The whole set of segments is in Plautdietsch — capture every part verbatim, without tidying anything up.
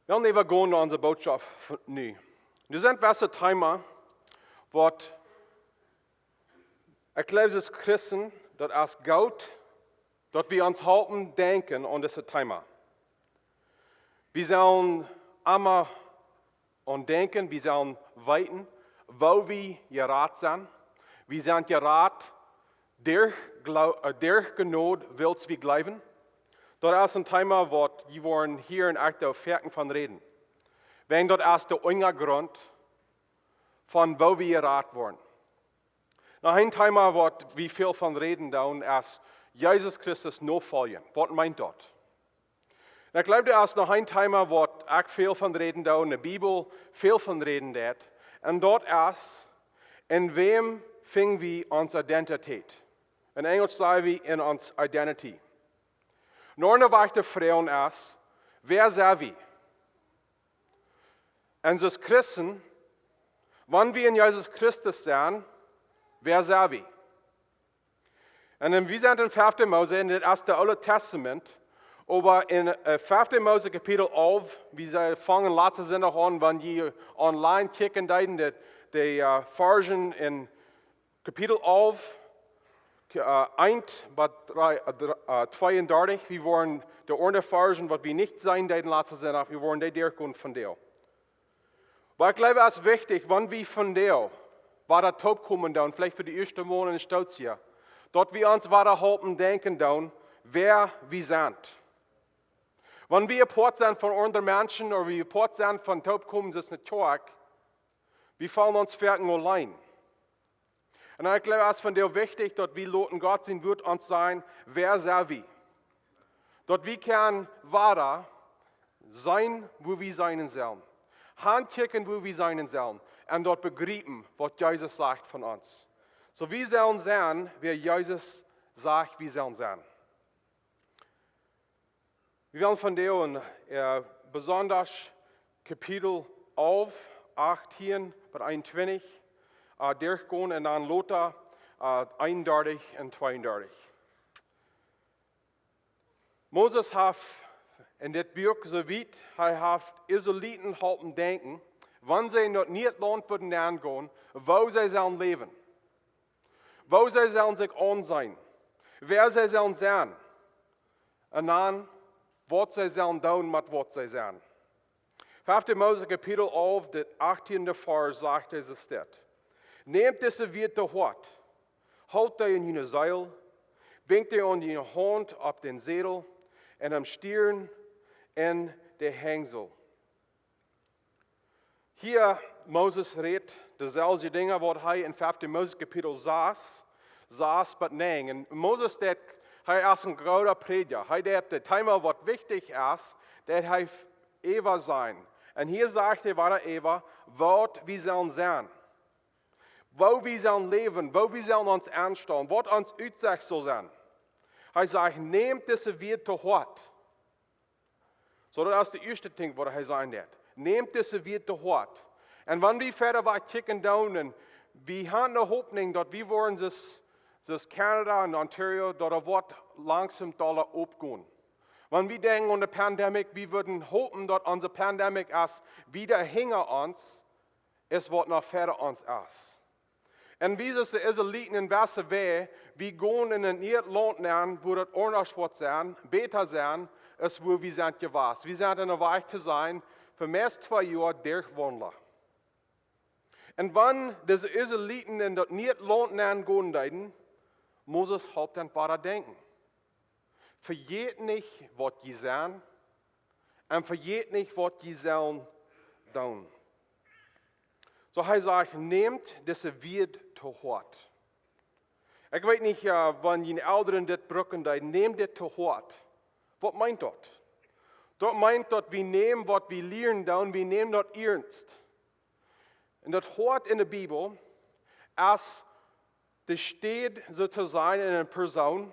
Well, nu wie gonen no onse Botschaft nu. Nu sent wie bie een Thema, waut, ekj jleew, aus Christen, daut es goot, daut wie ons halpen denkjen aun dit Thema. Wie sellen emma aun denkjen, wie sellen weeten, woo wie jerat sent. Wie sent jerat derch, Glau- äh, derch Jnod, wiels wie jleewen. Daut es een Thema, waut wie woaren hia en Akta foaken von räden. Wäajen daut es de Unjagrunt von woo wie jerat woaren. Nu, een Thema, waut wie väl von räden doonen, es Jesus Christus nofoljen. Waut meent daut? Un ekj jleew, daut es noch een Thema, waut ekj väl von räden doo, en de Bibel väl von räden deit. Un daut es, en wäm finj wie ons Identität? En Enjlisch saj wie en ons identity. Nu, een wichtja Froag es, wäa sent wie? Un aus Christen, wan wie en Jesus Christus sent, wäa sent wie? Un dan, wie sent en fefte Mose, un dit es daut Oole Tastament, oba en, äh, fefte Mose Kapitel alf, wie see fangen latste Sindach aun, wan jie online kjikjen deeden, de, de, äh, Varschen en Kapitel alf, K-, äh, eent bat dree, äh, dr-, äh, tweeundartich, wie woaren de aundre Varschen, waut wie nich seenen deeden latste Sindach, wie woaren dee derchgonen vondoag. Oba ekj jleew, daut es wichtich, wan wie vondoag wada toopkomen doonen, veleicht fa de ieeschte Mol en de States hia, daut wie ons wada halpen denkjen doonen, wäa wie sent. Wan wie apoat sent von aundre Menschen, ooda wie apoat sent von toopkomen, soo aus ne Kjoakj, wie feelen ons foaken auleen. Un ekj jleew, daut es vondoag wichtich, daut wie loten Gott sien Wuat ons sajen, wäa sent wie? Daut wie kjennen wada seenen, woo wie seenen sellen. Hankjikjen, woo wie seenen sellen. Un daut bejriepen, waut Jesus sajcht von ons. Soo, wie sellen sennen, wäa Jesus sajcht, wie sellen sennen. Wie wellen vondoag, äh, besonda Kapitel alf, achtieen bat eenuntwintich, äh, derchgonen un dan lota, äh, eenundartich un tweeundartich. Moses haft en dit Buak soo wiet, hee haft Israeliten halpen denkjen, wan see en daut niee Launt wudden nengonen, woo see sellen läwen, woo see sellen sikj aunseenen, wäa see sellen sennen, un dan waut see sellen doonen met waut see sent. Fefte Mose Kapitel alf, de achtieende Varsch sajcht, es dit: Nämt dise Wieed to Hoat, hoolt dee en june Seel, binjt dee aun june Haunt opp dän Sädel un aum Stieren un de Henjsel. Hia, Moses rät deeselwje Dinja, waut hee en fefte Mose Kapitel sas, sas bat näajen. Un Moses, dee, hee es een groota Prädja. Hee deit daut Thema, waut wichtich es, deit hee äwa sajen. Un hia sajcht hee wada äwa, waut wie sellen sennen. Woo wie sellen läwen, woo wie sellen ons aunstalen, waut ons Utsecht saul sennen. Hee sajcht: Nämt dise Wieed to Hoat. Soo, daut es daut ieeschte Dinkj, waut hee sajen deit. Nämt dise Wieed to Hoat. Un wan wie wieda waut kjikjen doonen, un wie haben de Hopninj, daut wie woaren soo aus, soo aus Canada un Ontario, daut et woat langsom dolla oppgonen. Wan wie denkjen aun de Pandemie, wie wudden hopen, daut onse Pandemie es wieda hinja ons, es waut noch ver ons es. Un wie aus de Israeliten en wesse Wajch, wie gonen en een niee Launt nenn, wua daut aundasch woat sennen, bäta sennen, aus wua wie sent jewast. Wie sent en de Wajch to sennen, fa meist twee Joa derchwaundlen. Un wan dise Israeliten en daut niee Launt nenn gonen deeden, Moses halpt an wada denkjen. Vejät nich, waut jie sent, un vejät nich, waut jie sellen doonen. Soo hee sajcht: Nämt dise Wieed to Hoat. Ekj weet nich, äh, wan june Elren dit brucken deeden, nämt dit to Hoat. Waut meent daut? Daut meent, daut wie nämen, waut wie lieren doonen, wie nämen daut iernst. Un daut Hoat en de Bibel es de Städ, soo to sajen, en eene Persoon,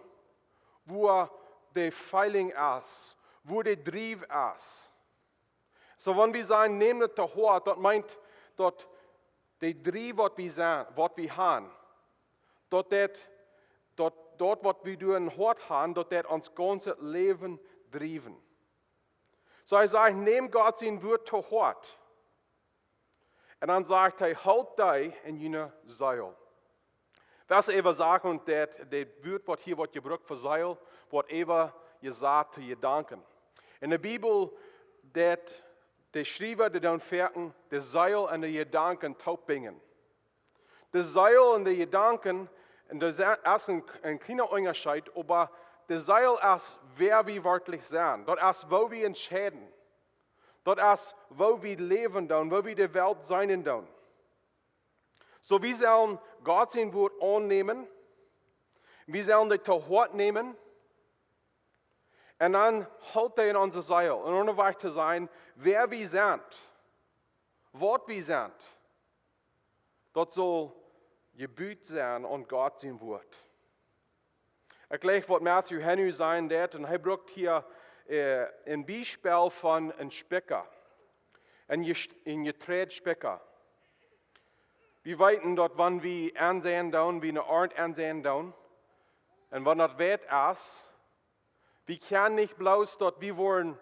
wua de feeling es, wua de Driew es. Soo, wan wie sajen, nämt et to Hoat, daut meent, daut de Driew, waut wie sent, waut wie haben, daut deit, daut, daut, waut wie doa em Hoat haben, daut deit ons gaunzet Läwen driewen. Soo hee sajcht: Nämt Gott sien Wuat to Hoat. Un dan sajcht hee: Hoolt dee en june Seel. Waut äwa Sachen, daut, daut Wuat waut hia woat jebrukt fa Seel, woat äwa jesajcht to Jedanken. En de Bibel, daut de Schriewa, dee dan werkjen, de Seel un de Jedanken toopbinjen. De Seel un de Jedanken, un daut es een, een kjliena Unjascheet, oba de Seel es wäa wie werkjlich sent. Daut es woo wie entscheiden. Daut es woo wie läwen doonen, woo wie de Welt seenen doonen. Soo, wie sellen Gott sien Wuat aunnämen, wie sellen daut to Hoat nämen, un dan hoolt hee en onse Seel, en onse Wajch to seenen, wäa wie sent, waut wie sent. Daut saul jebut sennen aun Gott sien Wuat. Ekj jleich waut Matthew Henry sajen deed, un hee brukt hia, äh, een Biespel von een Spikja, een jes-, een Jeträajdspikja. Wie weeten daut, wan wie aunseenen doonen, wie eene Arnt aunseenen doonen, un wan daut wajch es, wie kjennen nich bloos daut, wie woaren,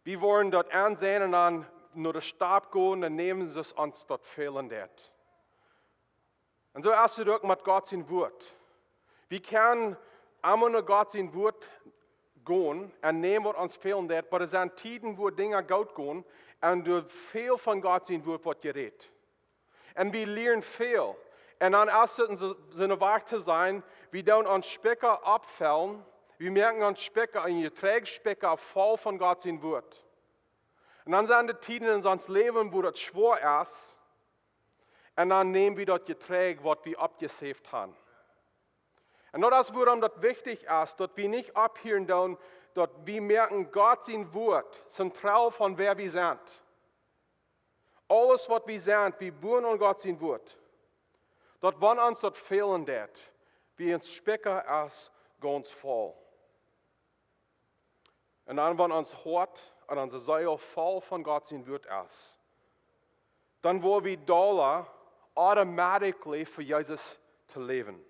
wie woaren daut aunseenen un dan no de Stap gonen un nämen, soo aus ons daut fälen deed. Un soo es et uk met Gott sien Wuat. Wie kjennen emma no Gott sien Wuat gonen un nämen waut ons fälen deed, oba doa sent Tieden wua Dinja goot gonen un doa väl von Gott sien Wuat woat jerät. Un wie lieren väl. Un dan es et en soo, soo een Wajch to sennen, wie doonen ons Spikja auffellen, wie moaken ons Spikja, een Jeträajdspikja voll von Gott sien Wuat. Un dan sent doa Tieden en ons Läwen wua daut schwoa es, un dan näm wie daut Jeträajd waut wie aufjesäft haben. Un daut es wuarom daut wichtich es, daut wie nich opphieren doonen, daut wie moaken Gott sien Wuat zentraal von wäa wie sent. Aules waut wie sent, wie buen aun Gott sien Wuat. Daut wan ons daut fälen deed, wie ons Spikja es gaunz voll. Un dan wan ons Hoat un onse Seel voll von Gott sien Wuat es, dan woa wie dolla automatically fa Jesus to läwen.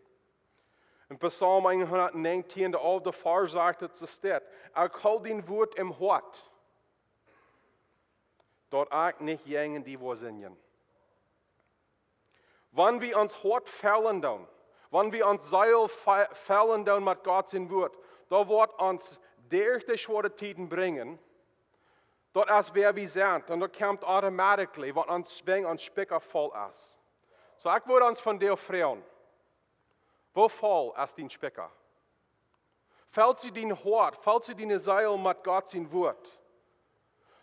En Psalm hundatnäajentieen, de alfte Varsch sajcht et soo, steit: Ekj hool dien Wuat em Hoat, daut ekj nich jäajen die woa sindjen. Wan wie ons Hoat fellen doonen, wan wie ons Seel fe-, fellen doonen met Gott sien Wuat, daut woat ons derch de schwoare Tieden brinjen, daut es wäa wie sent, un daut kjemt automatically, wan ons, wan ons Spikja voll es. Soo, ekj wudd ons vondoag froagen: Woo voll es dien Spikja? Felt du dien Hoat, felt du diene Seel met Gott sien Wuat?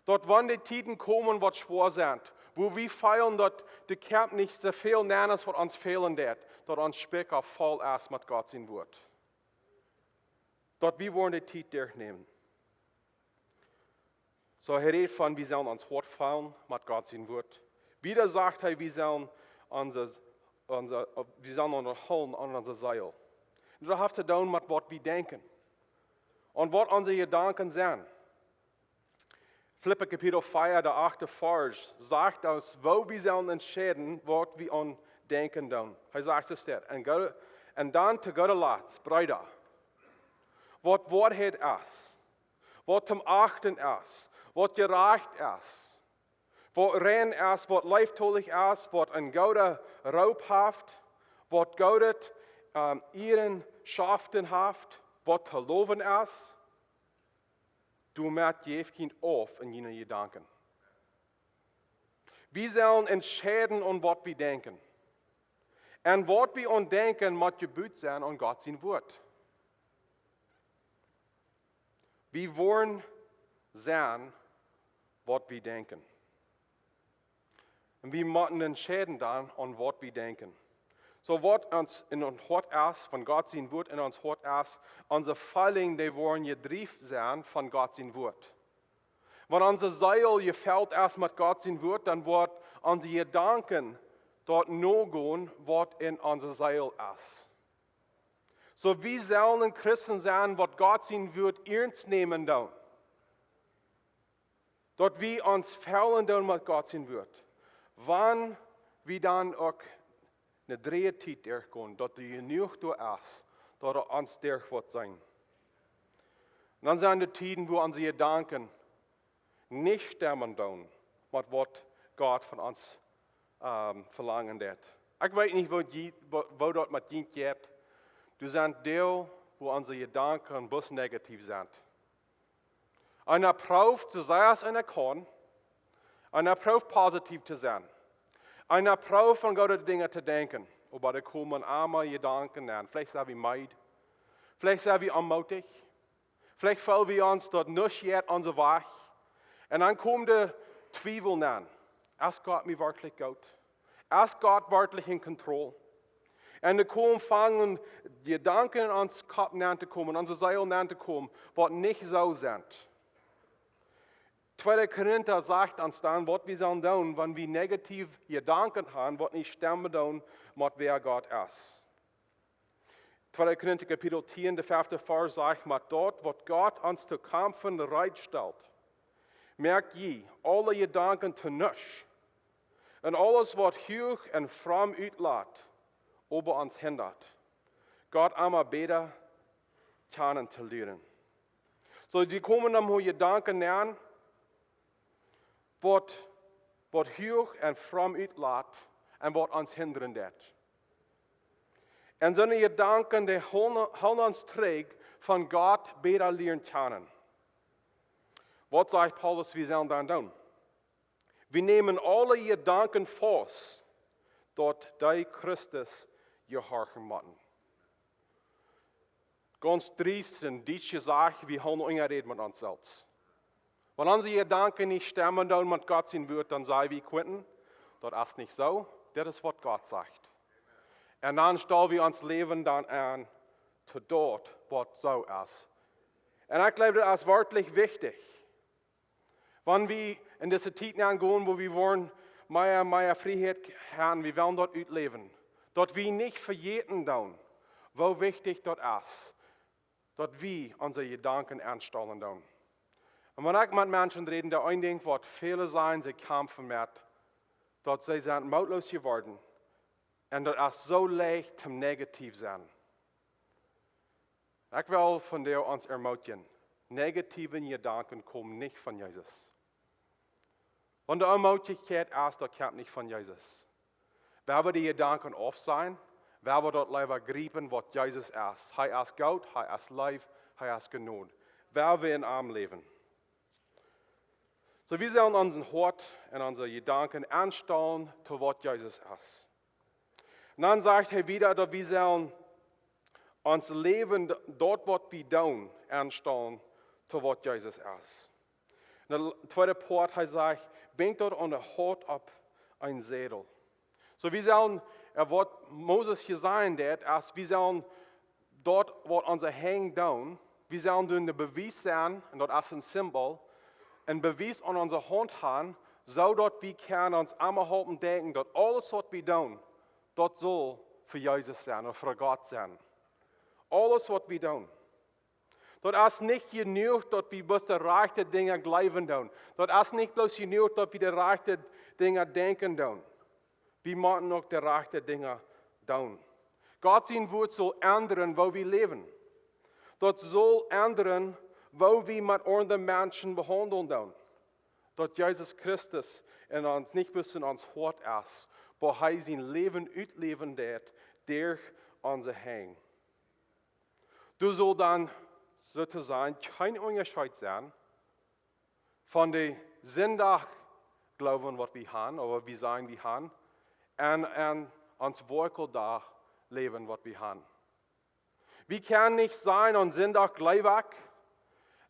Daut wan de Tieden komen waut schwoa sent, wua wie feelen daut de Kjemp nich soo väl nenn es waut ons fälen deed, daut ons Spikja voll es met Gott sien Wuat. Daut wie woaren de Tiet derchnämen. Soo, hee rät von, wie sellen ons Hoat fellen met Gott sien Wuat. Wieda sajcht hee, wie sellen onse, onse, wie sellen ons hoolen aun onse Seel. Un daut haft to doonen met waut wie denkjen. Un waut onse Jedanken sent. Filippa Kapitel vea, de achte Varsch, sajcht ons, woo wie sellen entscheiden, waut wie aun denkjen doonen. Hee sajcht soo, steit: Un go-, un dan to gooda Latst, Breeda, waut Woarheit es, waut to achten es, waut jerajcht es, waut rein es, waut leeftolich es, waut een gooda Roop haft, waut goodet, ähm, Ieeschaften haft, waut to lowen es, doamet jäft junt auf en june Jedanken. Wie sellen entscheiden aun waut wie denkjen. Un waut wie aun denkjen mott jebut sennen aun Gott sien Wuat. Wie woaren sennen waut wie denkjen. Un wie motten entscheiden dan aun waut wie denkjen. Soo waut ons en ons Hoat es, von Gott sien Wuat en ons Hoat es, onse Feeling, dee woaren jedräwen sennen von Gott sien Wuat. Wan onse Seel jefelt es met Gott sien Wuat, dan woat onse Jedanken daut nogonen waut en onse Seel es. Soo, wie sellen Christen sennen waut Gott sien Wuat iernst nämen doonen. Daut wie ons fellen doonen met Gott sien Wuat. Wan wie dan uk ne dreeje Tiet derchgonen, daut doa jenuach doa es, daut et ons derch woat sennen. Un dan sent doa Tieden wua onse Jedanken nich stemmen doonen met waut Gott von ons, ähm, velangen deed. Ekj weet nich, woo, jie- woo, woo daut met junt jeit. Doa sent Doag, wua onse Jedanken bloos negativ sent. Eena proowt, soo sea aus eena kaun, eena proowt positiv to sennen. Eena proowt aun goode Dinja to denkjen, oba doa komen emma Jedanken aun. Veleicht sent wie meed, veleicht sent wie onmootich, veleicht feelen wie ons daut nuscht jeit onsen Wajch. Un dan komen de Twiewel aun. Es Gott mie werkjlich goot? Es Gott werkjlich en Kontroll? Un doa komen, fangen Jedanken en ons Kopp aun to komen, onse Seel aun to komen, waut nich soo sent. Tweede Korinta sajcht ons dan, waut wie sellen doonen, wan wie negative Jedanken haben, waut nich stemmen doonen met wäa Gott es. Tweede Korinta Kapitel tieen, de fefte Varsch sajcht: "Oba daut, waut Gott ons to Kaumf reed stalt, moakt jie aule Jedanken to nuscht, un aules, waut huach un fromm utlat, oba ons hindat, Gott emma bäta kjanen to lieren." Soo, doa komen dan mol Jedanken aun, waut, waut huach un fromm utlat un waut ons hindren deit. Un soone Jedanken, dee hoolen, hoolen ons trigj von Gott bäta lieren kjanen. Waut sajcht Paulus, wie sellen dan doonen? Wie nämen aule Jedanken faust, daut dee Christus jehorchen motten. Gaunz driest un dietlich jesajcht, wie hoolen onjeräd met ons selfst. Wan onse Jedanken nich stemmen doonen met Gott sien Wuat, dan saj wie: "Quentin, daut es nich soo, dit es waut Gott sajcht." Un dan stalen wie ons Läwen dan aun to daut, waut soo es. Un ekj jleew, daut es werkjlich wichtich. Wan wie en dise Tiet aungonen, wua wie woaren mea, mea Frieheit haben, wie wellen daut utläwen, daut wie nich vejäten doonen, woo wichtich daut es, daut wie onse Jedanken aunstalen doonen. Un wan ekj met Menschen räd, daut een Dinkj, waut väle sajen, see kjamfen met, daut see sent mootloos jeworden. Un daut es soo leicht, om negativ sennen. Ekj well vondoag ons ermutigen: negative Jedanken komen nich von Jesus. Wan doa Onmootlichkjeit es, daut kjemt nich von Jesus. Wan wie dee Jedanken aufsajen, wan wie daut leewa jriepen, waut Jesus es. Hee es goot, hee es leef, hee es Jnod. Wan wie en am läwen. Soo, wie sellen ons Hoat un onse Jedanken aunstalen to waut Jesus es. Un dan sajcht hee wieda, daut wie sellen ons Läwen, daut waut wie doonen, aunstalen to waut Jesus es. Un de tweede Poat, hee sajcht: "Binjt daut aun de Hoat opp een Sädel." Soo, wie sellen, äh, waut Moses hia sajen deed, es, wie sellen daut, waut onse Henj doonen, wie sellen doonen de Bewies sennen, un daut es een Simbol, een Bewies aun onse Haunt haben, soo daut wie kjennen ons emma halpen denkjen, daut aules, waut wie doonen, daut saul fa Jesus sennen ooda fa Gott sennen. Aules, waut wie doonen. Daut es nich jenuach, daut wie bloos de rajchte Dinja jleewen doonen. Daut es nich bloos jenuach, daut wie de rajchte Dinja denkjen doonen. Wie motten uk de rajchte Dinja doonen. Gott sien Wuat saul endren, woo wie läwen. Daut saul endren, woo wie met aundre Menschen behaundlen doonen. Daut Jesus Christus en ons, nich bloos en ons Hoat es, oba hee sien Läwen utläwen deed derch onse Henj. Doa saul dan, soo to sajen, kjeen Unjascheet sennen von de Sindachgloowen, waut wie haben, ooda wie sajen, wie haben, un, un ons Woakeldaachläwen, waut wie haben. Wie kjennen nich sajen: "Aum Sindach jleew ekj,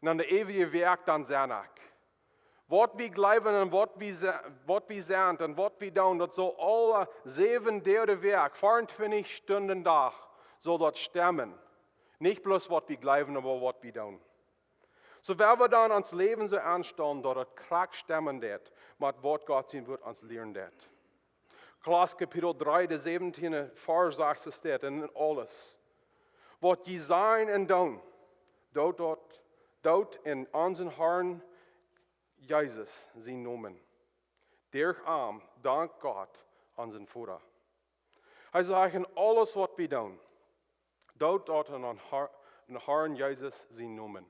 un aun de eewje Wäakj dan sie ekj." Waut wie jleewen un waut wie se-, waut wie sent un waut wie doonen, daut saul aule säwen Doag de Wäakj, veeauntwintich Stunden Dach, saul daut stemmen. Nich bloos waut wie jleewen, oba waut wie doonen. Soo, wan wie dan ons Läwen soo aunstalen, daut et krakjt stemmen deit met waut Gott sien Wuat ons lieren deit. Kolossa Kapitel dree, de säwentieende Varsch sajcht, et steit en aules, waut jie sajen un doonen, doot daut, doot en onsen Herrn Jesus sienen Nomen. Derch am dankt Gott onsen Voda. Hee sajcht, en aules, waut wie doonen, doot daut en dän Har-, en Herrn Jesus sienen Nomen.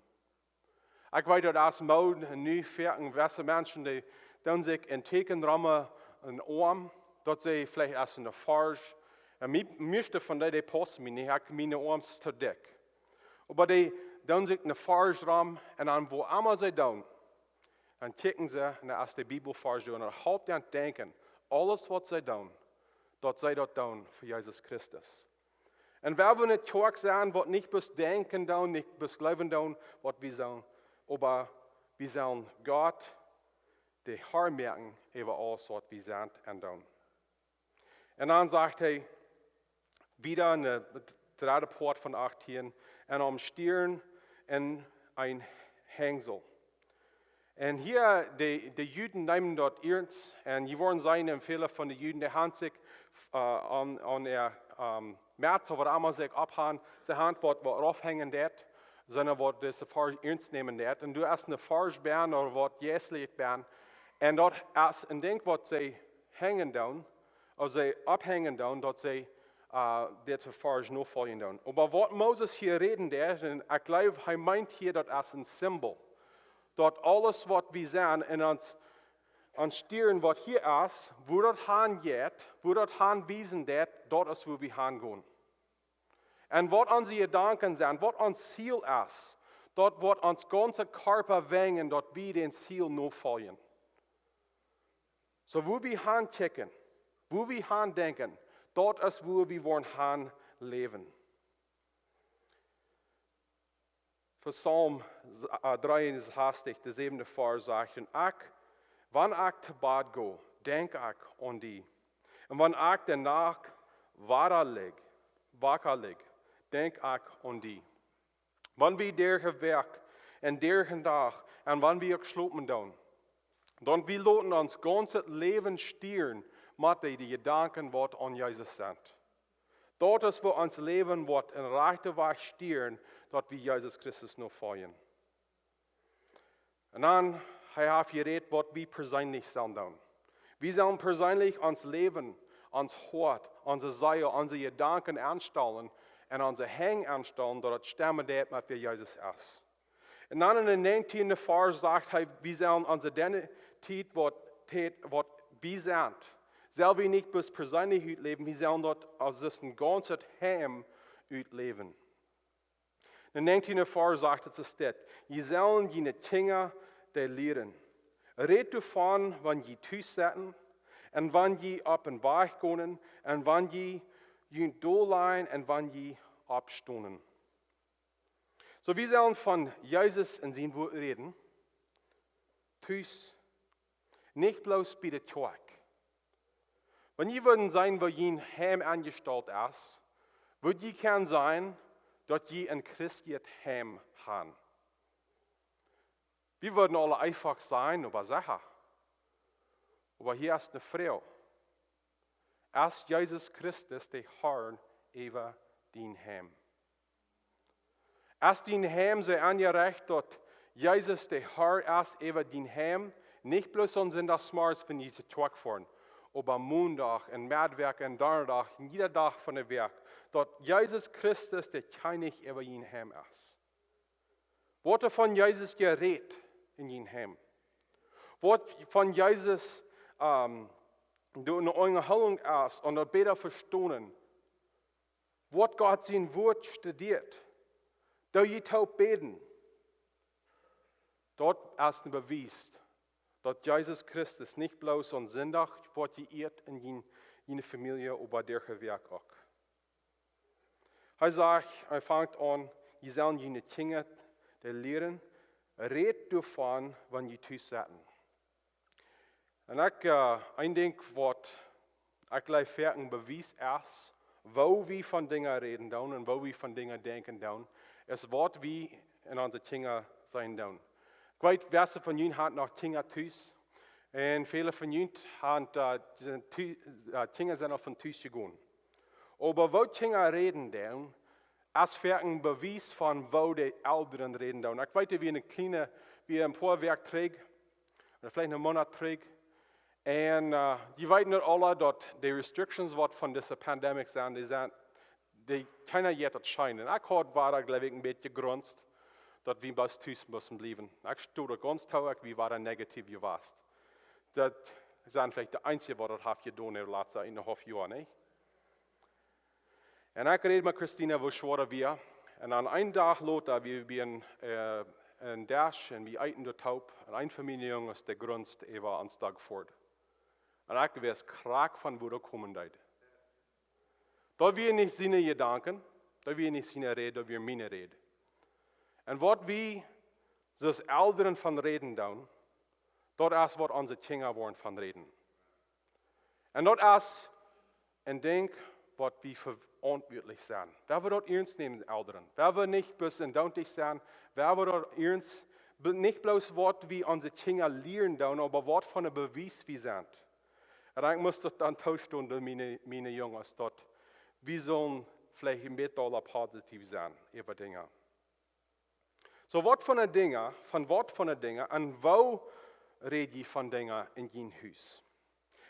Ekj weet daut aus Mood nu foaken jewesse Menschen, dee doonen sikj een Tieekjen rom äa Oam, daut see veleicht aus eene Forsch. Un mie, mieeschte von dee, dee paussen mie nich, ekj, miene Oams to dikj. Oba dee doonen sikj eene Forsch rom un dan woo emma see doonen, dan kjikjen see, un dan es de Bibelvarsch doa, un dan halpt an denkjen, aules waut see doonen, daut see daut doonen fa Jesus Christus. Un wie wellen eene Kjoakj sennen, waut nich bloos denkjen doonen, nich bloos jleewen doonen, waut wie sellen, oba wie sellen Gott de Har moaken äwa aules waut wie sent un doonen. Un dan sajcht hee wieda en de dredde Poat von achtieen, un aum Stieren en een Henjsel. Un hia, de, de Juden neemen daut iernst, un jie woaren seenen, un väle von de Juden, dee han sikj, äh, aun, aun äa, ähm, Metz ooda waut emma sikj opphan, see han waut, waut rauf henjen deit, sonda waut dise Forsch iernst nämen deit. Un du hast eene Forsch benn ooda waut jeistlich benn, un daut es een Dinkj waut see henjen doonen, aus see opphenjen doonen, daut see, äh, dise Forsch nofoljen doonen. Oba waut Moses hia räden deit, un ekj jleew, hee meent hia daut aus een Simbol, daut aules waut wie sent en ons, ons Stieren waut hia es, woo daut han jeit, woo daut han wiesen deit, daut es woo wie han gonen. Un waut onse Jedanken sent, waut ons Ziel es, daut waut ons gaunza Kjarpa wenjen, daut wie dän Ziel nofoljen. Soo woo wie han kjikjen, woo wie han denkjen, daut es woo wie woaren han läwen. Fa Psalm, äh, dreeunsastich, de säwende Varsch sajcht: Un ekj, wan ekj to Bad go, denkj ekj aun die. Un wan ekj de Nacht wada ligj, wacka ligj, denkj ekj aun die. Wan wie derch de Wäakj un derch dän Dach, un wan wie uk schlopen doonen, dan wie loten ons gaunzet Läwen stieren met de, de Jedanken waut aun Jesus sent. Daut es woo ons Läwen woat en rajchte Wajch stieren, daut wie Jesus Christus nofoljen. Un dan, hee haft jerät waut wie perseenlich sellen doonen. Wie sellen perseenlich ons Läwen, ons Hoat, onse Seel, onse Jedanken aunstalen un onse Henj aunstalen, daut et stemmen deit met wäa Jesus es. Un dan en de näajentieende Varsch sajcht hee, wie sellen onse Identität, waut, Tät, waut wie sent, sell wie nich bloos perseenlich utläwen, wie sellen daut aus een gaunzet Heim utläwen. En de näajentieende Varsch sajcht et soo dit: Jie sellen june Kjinja daut lieren. Rät doavon, wan jie tus setten, un wan jie opp dän Wajch gonen, un wan jie junt dol lajen, un wan jie oppstonen. Soo, wie sellen von Jesus un sien Wuat räden, tus, nich bloos bie de Kjoakj. Wan jie wudden seenen, woo jun Heim aunjestalt es, wudd jie kjennen sajen, daut jie een christlichet Heim han? Wie wudden aula eefach sajen, oba secha. Oba hia es de Froag: Es Jesus Christus de Har äwa dien Heim? Es dien Heim soo aunjerecht, daut Jesus de Har es äwa dien Heim? Nich bloos aum Sindach zemorjes, wan jie to Kjoakj foaren, oba Mondach un Medwoakj un Donnadach un jieda Dach von de Wäakj, daut Jesus Christus de Kjennich äwa jun Heim es. Woat doa von Jesus jerät en jun Heim? Woat von Jesus, ähm, doa eene Unjahoolunk es un daut bäta vestonen? Woat Gott sien Wuat studieet? Doo jie toop bäden? Daut es een Bewies, daut Jesus Christus nich bloos aum Sindach woat jeieet en jun, june Famielje, oba derch de Wäakj uk. Hee sajcht, hee fangt aun: Jie sellen june Kjinja daut lieren, rät doavon, wan jie tus setten. Un ekj, äh, een Dinkj waut ekj jleew foaken een Bewies es, woo wie von Dinja räden doonen un woo wie von Dinja denkjen doonen, es waut wie en onse Kjinja seenen doonen. Ekj weet, jewesse von junt han noch Kjinja tus, un väle von junt han, äh, sent tu-, äh, Kjinja sent aul von tus jegonen. Oba woo Kjinja räden doonen, es foaken een Bewies von woo de Elren räden doonen. Ekj weet, wie een kjliene, wie een poa Wäakj trigj, ooda veleicht een Moonat trigj. Un, äh, jie weeten daut aula, daut de restrictions waut von dise Pandemic sent, dee sent, dee kjeena jeit daut scheen. Un ekj haud, wia, jleew ekj, een bät jegrunst, daut wie bloos tus musten bliewen. Ekj sto doa gaunz too, ekj, wie wieren negativ jewast. Daut sent veleicht de eensje, waut daut haft jedonen en de latste eenenhaulf Joa, nich? Un ekj räd met Christina, woo schwoa daut wia. Un dan een Dach lota, wie wieren, äh, en Desch un wie eeten doa toop. Un een von miene Junges, dee grunst äwa ons Doug Ford. Un ekj wist krakjt von wua daut komen deed. Daut wieren nich siene Jedanken, daut wieren nich siene Räd, daut wia miene Räd. Un waut wie soo aus Elren von räden doonen, daut es waut onse Kjinja woaren von räden. Un daut es een Dinkj waut wie veauntwuatlich sent. Wan wie daut iernst nämen, Elren. Wan wie nich bloos en Doont sennen, wan wie daut iernst, be-, nich bloos waut wie onse Kjinja lieren doonen, oba waut fa een Bewies wie sent. Un ekj must daut dan toostonen, daut miene, miene Junges, daut wie sullen veleicht een bät dolla positiv sennen äwa Dinja. Soo, waut fa Dinja, von waut fa Dinja, un woo räd jie von Dinja en jun Hus?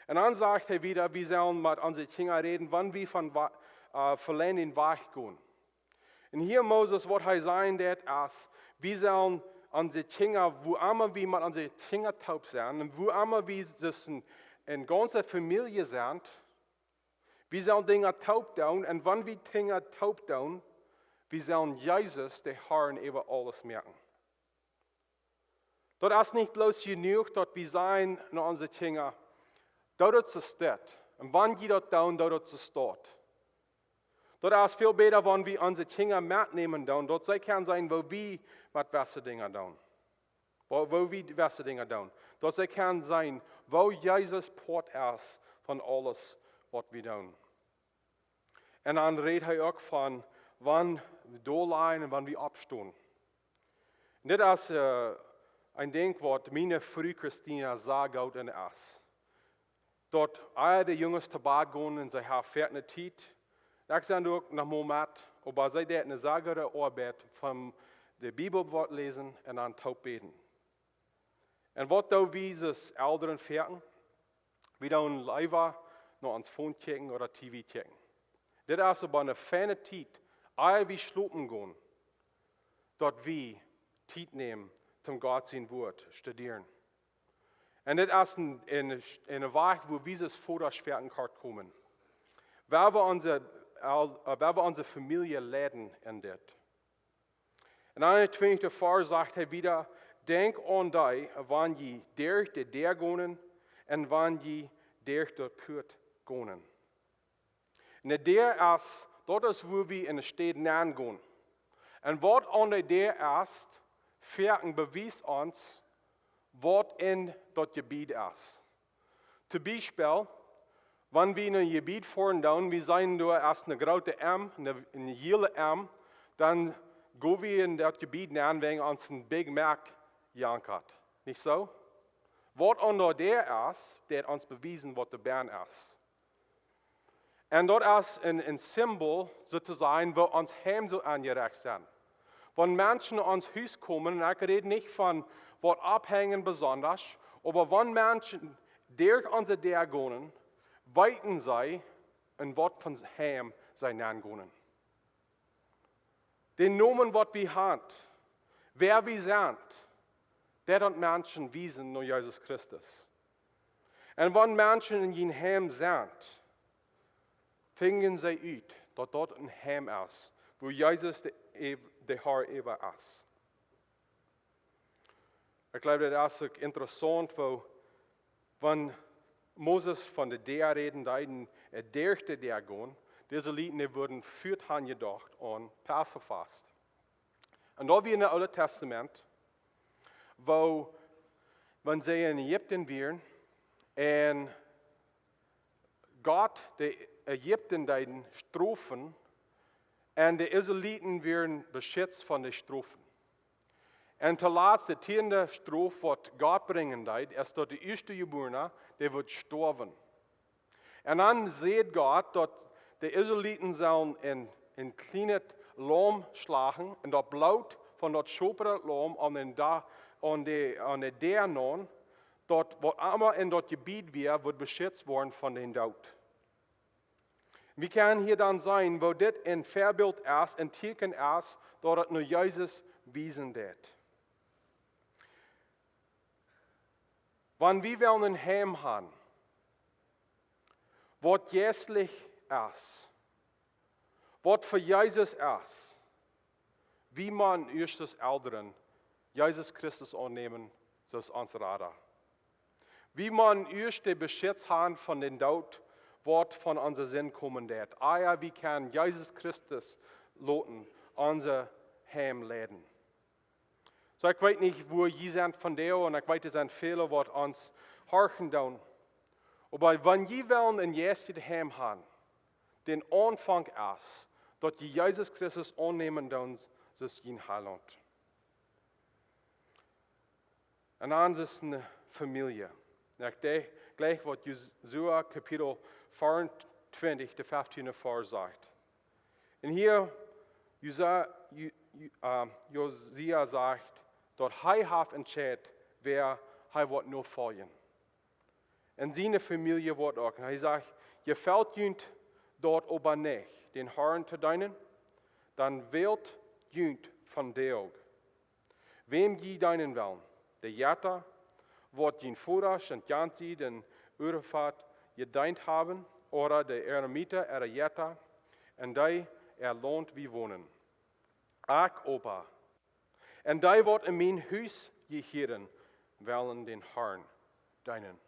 Un dan sajcht hee wada, wie sellen met onse Kjinja räden, wan wie von wa-, äh, veloaren wajchgonen. Un hia Moses, waut hee sajen deed, es, wie sellen onse Kjinja, wua emma wie met onse Kjinja toop sent, un wua emma wie soo aus een, eene gaunze Famielje sent, wie sellen Dinja toop doonen, un wan wie Dinja toop doonen, wie sellen Jesus, dän Harn, äwa aules moakjen. Daut es nich bloos jenuach, daut wie sajen no onse Kjinja, daut et soo steit. Un wan jie daut doonen, daut et soo steit. Daut es väl bäta, wan wie onse Kjinja metnämen doonen, daut see kjennen seenen, woo wie met jewesse Dinja doonen. Woo, woo wie jewesse Dinja doonen. Daut see kjennen seenen, woo Jesus Poat es von aules, waut wie doonen. Un dan räd hee uk von, wan wie dollajen un wan wie oppstonen. Un dit es, äh, een Dinkj, waut miene Fru Christina sea goot en es. Daut ea de Junges to Bad gonen un see haft foaken Tiet. Ekj sie uk noch mol met, oba see deed eene sea goode Oabeit von de Bibel waut läsen un dan toop bäden. Un waut doo wie soo aus Elren foaken? Wie doonen leewa no ons Phone kjikjen ooda T V kjikjen. Dit es oba eene feine Tiet, ea wie schlopen gonen, daut wie Tiet nämen, om Gott sien Wuat studieren. Un dit es een, een, een Wajch, wua wie soo aus Vodasch foaken kort komen. Wan wie onse, El-, äh, wan wie onse Famielje leiden en dit. Un dan en dän twinjenden Varsch sajcht hee wada, denkjt aun dee, wan jie derch de Däa gonen, un wan jie derch de Puat gonen. Un de Däa es, daut es wua wie en de Städ nengonen. Un waut aun de Däa es, foaken bewiest ons, waut en daut Jebied es. Toom Biespel, wan wie en een Jebied foaren doonen, wie seenen doa es eene groote M, eene, eene jiele M, dan go wie en daut Jebied nen, wäajen ons een Big Mac jankat. Nich soo? Waut aun de Däa es, deit ons bewiesen, waut doa bennen es. Un daut es een, een Simbol, soo to sajen, woo ons Heim saul aunjerecht sennen. Wan Menschen en ons Hus komen, un ekj räd nich von waut opphenjen besondasch, oba wan Menschen derch onse Däa gonen, weeten see, en waut fa Heim see nengonen. Dän Nomen, waut wie haben, wäa wie sent, deit ons Menschen wiesen no Jesus Christus. Un wan Menschen en jun Heim sent, finjen see ut, daut daut een Heim es, wua Jesus de, de Har äwa es. Ekj jleew, daut es uk interessaunt, woo, wan Moses von de Däa räden deed, äh, derch de Däa gonen, dise Lied, dee worden foaken jedocht aun Passafast. Un daut wia en daut Oole Tastament, woo, wan see en Ägipten wieren, un Gott de Ägipten deed strofen, un de Israeliten wieren beschitzt von de Strofen. Un toolatst de tieende Strof, waut Gott brinjen deed, es daut de ieeschte Jebuarna, dee wudd stoawen. Un dan säd Gott, daut de Israeliten sullen een, een kjlienet Laum schlachten, un daut Bloot von daut schopret Laum aun dän Da-, aun de, aun de Däa naun, daut waut emma en daut Jebied wia, wudd beschitzt woaren von dän Doot. Wie kjennen hia dan seenen, woo dit een Väabilt es, een Tieekjen es, daut et no Jesus wiesen deit. Wan wie wellen een Heim haben, waut jeistlich es, waut fa Jesus es, wie motten ieescht aus Elren Jesus Christus aunnämen, soo aus ons Rada. Wie motten ieescht dän Beschutz haben von dän Doot, waut von onse Sind komen deit. Ea wie kjennen Jesus Christus loten onse Heim leiden. Soo, ekj weet nich, wua jie sent vondoag, un ekj weet, doa sent väle, waut ons horchen doonen. Oba wan jie wellen een jeistlichet Heim haben, dän Aunfank es, daut jie Jesus Christus aunnämen doonen, soo aus jun Heilaunt. Un dan es eene Famielje. Un ekj denkj jlikj, waut Josua Kapitel vea un twintich, de feftiende Varsch sajcht. Un hia, Josia, Jo-, Jo-, äh, Josia sajcht, daut hee haft entscheit, wäa hee woat nofoljen. Un siene Famielje woat uk. Un hee sajcht: "Jefelt junt daut oba nich, dän Herrn to deenen, dan wält junt vondoag, wäm jie deenen wellen: de Jetta, waut jun Vodasch en Janti dän Urefat jedeent haben, ooda de Amorita äare Jetta, en dee äa Launt wie wonen. Ekj oba un dee, waut en mien Hus jehieren, wellen dän Herrn deenen."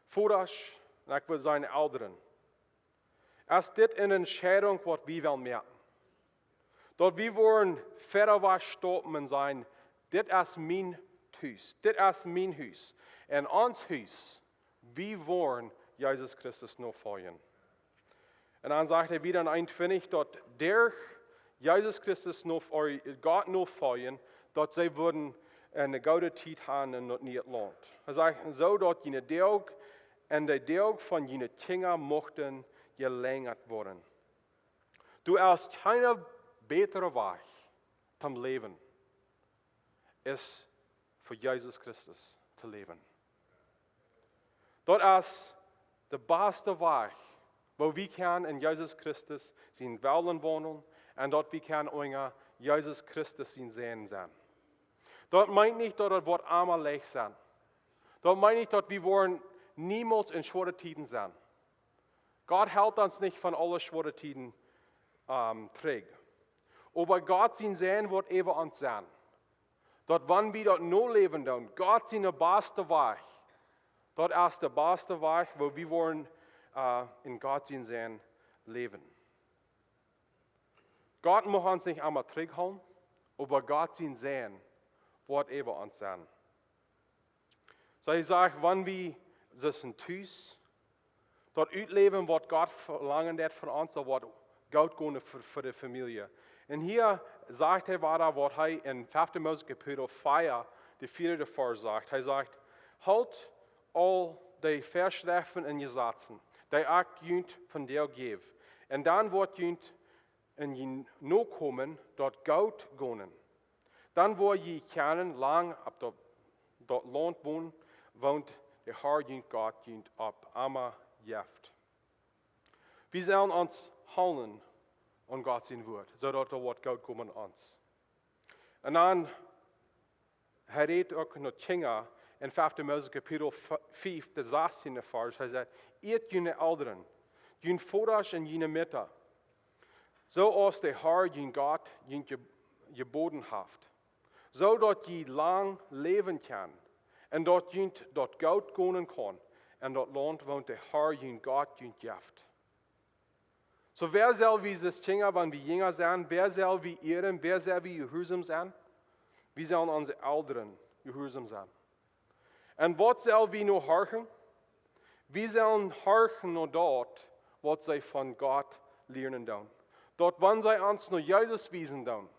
Vodasch, un ekj wudd sajen Elren, es dit eene Entscheidunk, waut wie wellen moaken? Daut wie woaren wieda wajch stoppen un sajen: "Dit es mien Hus, dit es mien Hus, un ons Hus, wie woaren Jesus Christus nofoljen." Un dan sajcht hee wieda en eenuntwintich, daut derch Jesus Christus no, ooda Gott nofoljen, daut see wudden eene goode Tiet haben en daut niee Launt. Hee sajcht: "Soo daut june Doag un de Doag von june Kjinja muchten velenjat woaren." Doa es kjeen bätra Wajch toom läwen, es fa Jesus Christus to läwen. Daut es de baste Wajch, woo wie kjennen en Jesus Christus sienen Wellen waundlen un daut wie kjennen unja Jesus Christus sien Säajen sennen. Daut meent nich, daut et woat emma leicht sennen. Daut meent nich, daut wie woaren niemols en schwoare Tieden sennen. Gott helt ons nich von aule schwoare Tieden, ähm, trigj. Oba Gott sien Säajen woat äwa ons sennen. Daut wan wie daut noläwen doonen, Gott sien baste Wajch, daut es de baste Wajch, woo wie woaren, äh, en Gott sien Säajen läwen. Gott mucht ons nich emma trigjhoolen, oba Gott sien Säajen woat äwa ons sennen. Soo, hee sajcht, wan wie soo aus een Hus daut utläwen, waut Gott velangen deit von ons, daut woat goot gonen fa, fa de Famielje. Un hia sajcht hee wada, waut hee en fefte Mose Kapitel vea, de vieede Varsch sajcht. Hee sajcht: "Hoolt aul de Väaschreften un Jesazen, dee ekj junt vondoag jäw, un dan woat junt un june Nokomen daut goot gonen. Dan woa jie kjennen lang opp daut, daut Launt wonen, waut de Herr jun Gott junt opp emma jeft." Wie sellen ons hoolen aun Gott sien Wuat, soo daut et woat goot komen ons. Un dan, hee rät uk no Kjinja en fefte Mose Kapitel fief, de sastiende Varsch. Hee sajcht: "Ieet june Elren, jun Vodasch un june Mutta, soo aus de Herr jun Gott junt je-, jeboden haft, soo daut jie lang läwen kjennen un daut junt daut goot gonen kaun en daut Launt, waut de Herr jun Gott junt jeft." Soo, wäa sell wie aus Kjinja, wan wie Jinja sent? Wäa sell wie ieren? Wäa sell wie jehuarsom sennen? Wie sellen onse Elren jehuarsom sennen. Un waut sell wie no horchen? Wie sellen horchen no daut, waut see von Gott lieren doonen. Daut, wan see ons no Jesus wiesen doonen,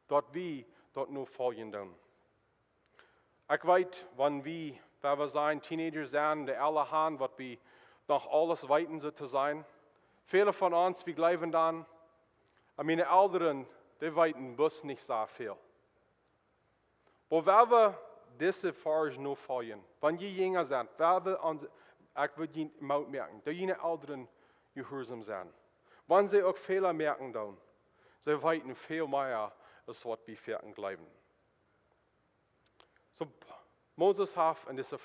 daut wie daut nofoljen doonen. Ekj weet, wan wie, wan wie sent Teenager sent, de Elren han, waut wie noch aules weeten, soo to sajen. Väle von ons, wie jleewen dan, "Ah, miene Elren, dee weeten bloos nich soo väl." Oba wan wie dise Varsch nofoljen, wan jie Jinja sent, wan wie ons, ekj well junt Moot moaken, daut june Elren jehuarsom sent. Wan see uk Fäla moaken doonen, see weeten väl mea aus waut wie veleicht jleewen. So, Moses haft en dit,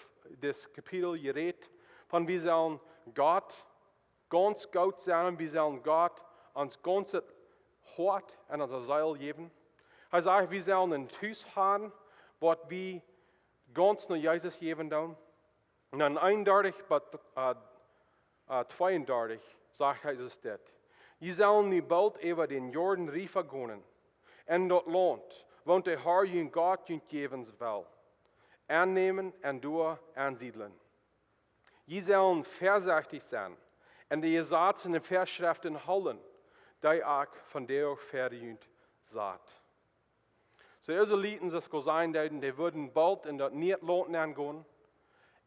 dit Kapitel jerät von wie sellen Gott gaunz goot sennen, wie sellen Gott ons gaunzet Hoat un onse Seel jäwen. Hee sajcht, wie sellen een Hus haben, waut wie gaunz no Jesus jäwen doonen. Un dan eenundartich bat, äh, äh, tweeundartich sajcht hee dit: Jie sellen nu boolt äwa dän Jordan riefa gonen, en daut Launt, waut de Herr jun Gott junt jäwen well, aunnämen un doa aunsiedlen. Jie sellen väasechtich sennen un de Jesazen un Väaschreften hoolen, dee ekj vondoag fa junt saj. So, Israeliten, daut kaun sennen, dee, dee wudden boolt en daut niee Launt nengonen.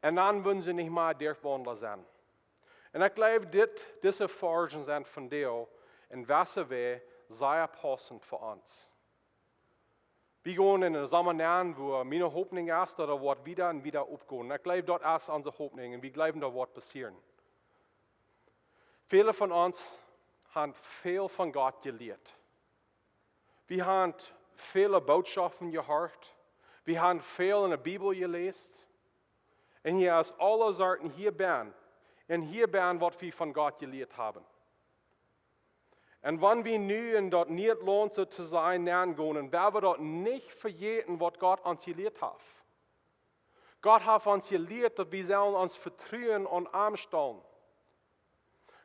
Un dan wudden see nich mea Derfwaundla sennen. Un ekj jleew, dit, dise Varsch sent vondoag en jewesse Wies sea paussent fa ons. Wie gonen en een Somma nenn, wua miene Hopninj es, daut et woat wieda un wieda oppgonen. Ekj jleew, daut es onse Hopninj un wie jleewen, daut woat passieren. Väle von ons haben väl von Gott jelieet. Wie haben väle Bootschoften jehieet. Wie haben väl en de Bibel jeläsen. Un hia es aule Sorten hia bennen. Un hia bennen, waut wie von Gott jelieet haben. Un wan wie nu en daut niee Launt, soo to sajen, nengonen, woa wie daut nich vejäten, waut Gott ons jelieet haft. Gott haft ons jelieet, daut wie sellen ons Vetruen aun am stalen.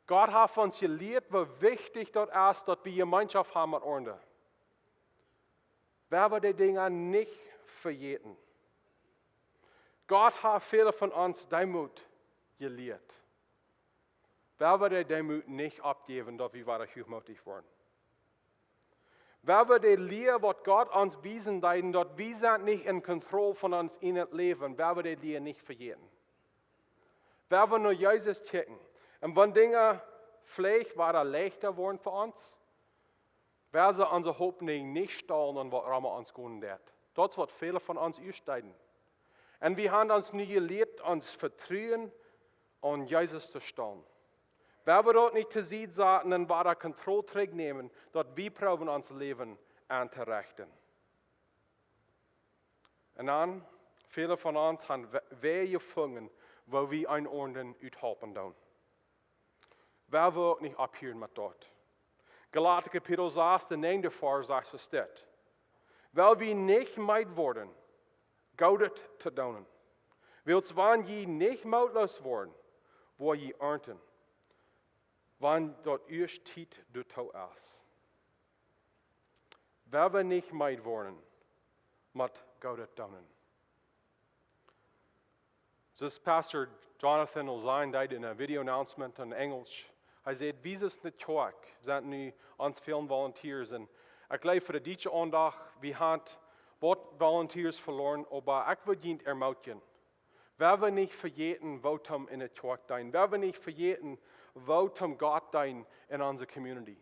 Gott haft ons jelieet, woo wichtich daut es, daut wie Jemeenschoft haben met aundre. Woa wie dee Dinja nich vejäten. Gott haft väle von ons Deemoot jelieet. Woa wie dee Deemoot nich oppjäwen, daut wie wada huachmootich woaren. Woa wie de Lia, waut Gott ons wiesen deed, daut wie sent nich en Kontroll von ons ieejnet Läwen, woa wie de Lia nich vejäten. Woa wie no Jesus kjikjen. Un wan Dinja veleicht wada leichta woaren fa ons, woa wie onse Hopninj nich stalen aun waut rom ons gonen deit. Daut es waut väle von ons utsteeden. Un wie haben ons nu jelieet, ons Vetruen aun Jesus to stalen. Woa wie daut nich to Sied saten un wada Kontroll trigjnämen, daut wie proowen ons Läwen auntorechten. Un dan, väle von ons haben We-, Wäaj jefungen, woo wie eenen aundren uthalpen doonen. Woa wie uk nich opphieren met daut. Galata Kapitel sas, de näajende Varsch sajcht, soo steit: Well wie nich meed woaren, Goodet to doonen. Wiels wan jie nich mootloos woaren, woa jie arnten, wan daut ieescht Tiet doatoo es. Woa wie nich meed woaren met Goodet doonen. Soo aus Pastor Jonathan Olzine deed en een Video Announcement en Enjlisch. Hee säd, wie aus ne Kjoakj sent nu aun väle Volunteers. Un ekj jleew fa de dietsche Aundacht, wie haben waut Volunteers veloaren, oba ekj well junt ermootjen. Woa wie nich vejäten, woo toom en de Kjoakj deenen. Woa wie nich vejäten, woo toom Gott deenen en onse community.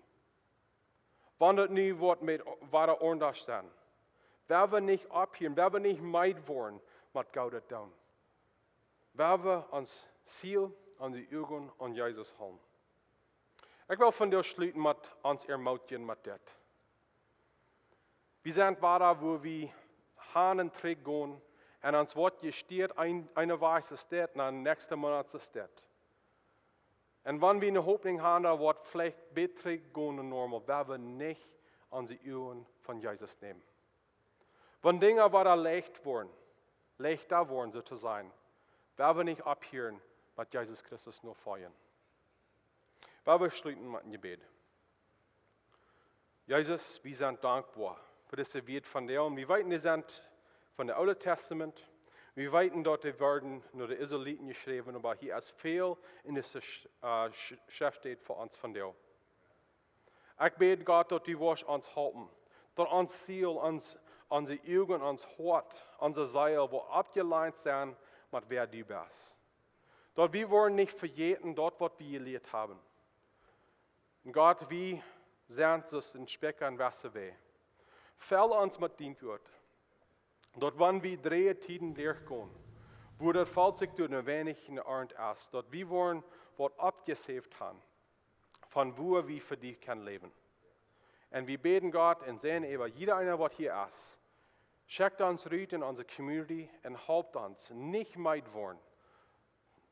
Wan daut nu woat met wada aundasch sennen. Woa wie nich opphieren, woa wie nich meed woaren met Goodet doonen. Woa wie ons Ziel aun de Uagen aun Jesus hoolen. Ekj well vondoag schluten met ons ermootjen met dit. Wie sent wada, wua wie han un trigj gonen, un ons woat jestieet, een, eene Wäakj soo steit, un dan näakjsten Moonat soo steit. Un wan wie ne Hopninj haben, daut woat veleicht bäta gonen aus normal, woa wie nich onse Uagen von Jesus nämen. Wan Dinja wada leicht woaren, leichta woaren, soo to sajen, woa wie nich opphieren met Jesus Christus nofoljen. Woa wie schluten met een Jebäd. Jesus, wie sent dankboa fa dise Wieed von die. Un wie weeten, dee sent von de Oole Tastament. Wie weeten, daut dee worden no de Israeliten jeschräwen, oba hia es väl en dise Sch-, äh, Sch-, Schreft steit fa ons vondoag. Ekj bäd, Gott, daut du woascht ons halpen, daut ons Ziel, ons, onse Uagen, ons Hoat, onse Seel woat oppjelajcht sennen met wäa du best. Daut wie woaren nich vejäten daut, waut wie jelieet haben. Un Gott, wie sent soo aus een Spikja en wasse Wäaj. Fell ons met dien Wuat, daut wan wie dreeje Tieden derchgonen, wua daut Felt sikj doa een weinich en de Arnt es, daut wie woaren waut oppjesieet haben, von wua wie fa die kjennen läwen. Un wie bäden, Gott, un säajnen äwa jieda eena waut hia es. Schekjt ons rut en onse community un halpt ons nich meed woaren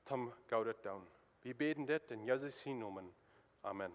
toom Goodet doonen. Wie bäden dit en Jesus sien Nomen. Amen.